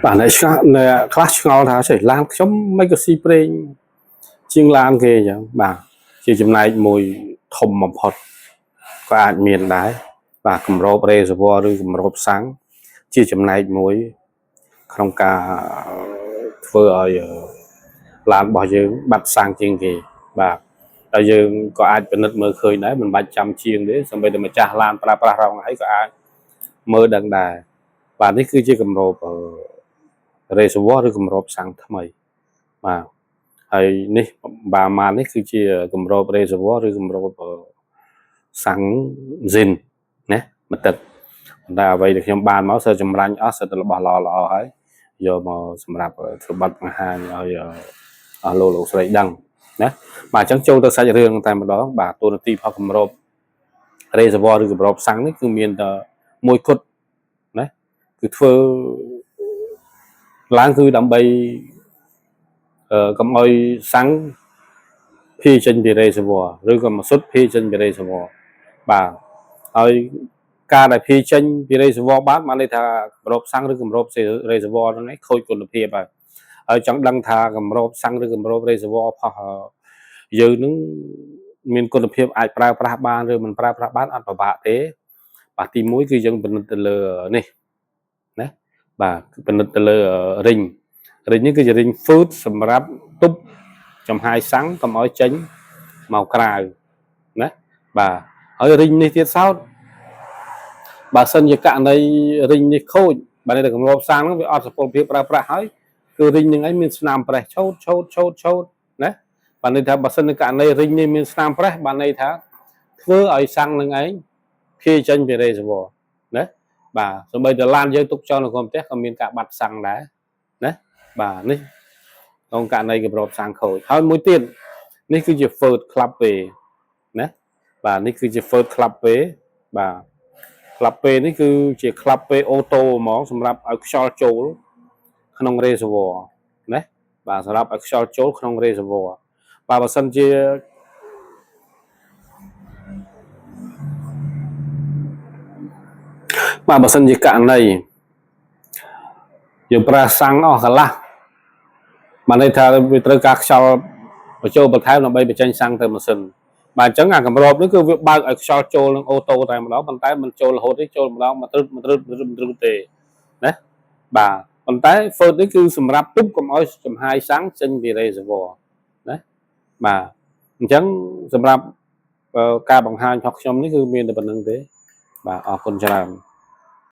បាទអ្នកឆ្ងល់អ្នកខ្លះឆ្ងល់ថាចេះឡានខ្ញុំមិនក៏ស៊ីប្រេងជាងឡានគេអញ្ចឹងបាទជាចំណែកមួយធំបំផុតក៏អាចមានដែរបាទគម្រប reservoir ឬគម្របសាំងជាចំណែកមួយក្នុងការធ្វើឲ្យឡានរបស់យើងបាត់សាំងជាងគេបាទតែយើងក៏អាចពិនិត្យមើលឃើញដែរមិនបាច់ចាំជាងទេសូម្បីតែម្ចាស់ឡានប្រើប្រាស់រងថ្ងៃក៏អាចមើលដឹងដែរបាទនេះគឺជាគម្រប reservoir ឬគម្របសាំងថ្មីបាទហើយនេះបាម៉ាននេះគឺជាគម្រប reservoir ឬគម្របសាំងស៊ីនណាមកទឹកប៉ុន្តែអ្វីដែលខ្ញុំបានមកសើចម្រាញ់អស់សិតតែរបស់ល្អល្អហើយយកមកសម្រាប់ធ្វើប័ណ្ណបង្ហាញឲ្យអស់លោកលោកស្រីដឹងណាបាទអញ្ចឹងចូលទៅសាច់រឿងតែម្ដងបាទតួនាទីផលគម្រប reservoir ឬគម្របសាំងនេះគឺមានតែមួយគត់ណាគឺធ្វើឡើងគឺដើម្បីកុំឲ្យសាំងភាយចេញពី reservoir ឬក៏ម៉ាស៊ូតភាយចេញពី reservoir បាទហើយការដែលភាយចេញពី reservoir បានបានន័យថាគម្របសាំងឬគម្រប reservoir ហ្នឹងឯងខូចគុណភាពហើយហើយចង់ដឹងថាគម្របសាំងឬគម្រប reservoir ផុសយើងនឹងមានគុណភាពអាចប្រើប្រាស់បានឬមិនប្រើប្រាស់បានអត់ពិបាកទេបាទទី1គឺយើងពិនិត្យទៅលើនេះណាបាទពិនិត្យទៅលើ ring ring នេះគឺជា ring food សម្រាប់ទប់ចំហាយសាំងកុំឲ្យចេញមកក្រៅណាបាទហើយ ring នេះទៀតសោតបើសិនជាករណី ring នេះខូចបើនៅតែគម្របសាំងហ្នឹងវាអត់សុពលភាពប្រើប្រាស់ហើយគឺ ring នឹងឯងមានស្នាមប្រេះឆូតឆូតឆូតឆូតណាបាទន័យថាបើសិនជាករណី ring នេះមានស្នាមប្រេះបាទន័យថាធ្វើឲ្យសាំងនឹងឯងភាយចេញពី reservoir ណាបាទសូម្បីតែឡានយើងទុកចោលនៅក្នុងផ្ទះក៏មានការបាត់សាំងដែរណាបាទនេះក្នុងករណីគម្របសាំងខូចហើយមួយទៀតនេះគឺជា Ford Club P ណាបាទនេះគឺជា Ford Club P បាទ Club P នេះគឺជា Club P Auto ហ្មងសម្រាប់ឲ្យខ្យល់ចូលក្នុង reservoir ណាបាទសម្រាប់ឲ្យខ្យល់ចូលក្នុង reservoir បាទបើសិនជាបាទបើសិនជាករណីយើងប្រើសាំងអស់កន្លះបានន័យថាវាត្រូវការខ្យល់បញ្ចូលបន្ថែមដើម្បីបញ្ចេញសាំងទៅម៉ាស៊ីនបាទអញ្ចឹងអាកម្របនេះគឺវាបើកឲ្យខ្យល់ចូលនឹង auto តែម្ដងប៉ុន្តែមិនចូលរហូតទេចូលម្ដងមួយទ្រឹតមួយទ្រឹតមួយទ្រឹតមួយទ្រឹតទេណាបាទប៉ុន្តែ Ford នេះគឺសម្រាប់ទប់កុំឲ្យចំហាយសាំងចេញពី reservoir ណាបាទអញ្ចឹងសម្រាប់ការបង្ហាញរបស់ខ្ញុំនេះគឺមានតែប៉ុណ្្នឹងទេបាទអរគុណច្រើន។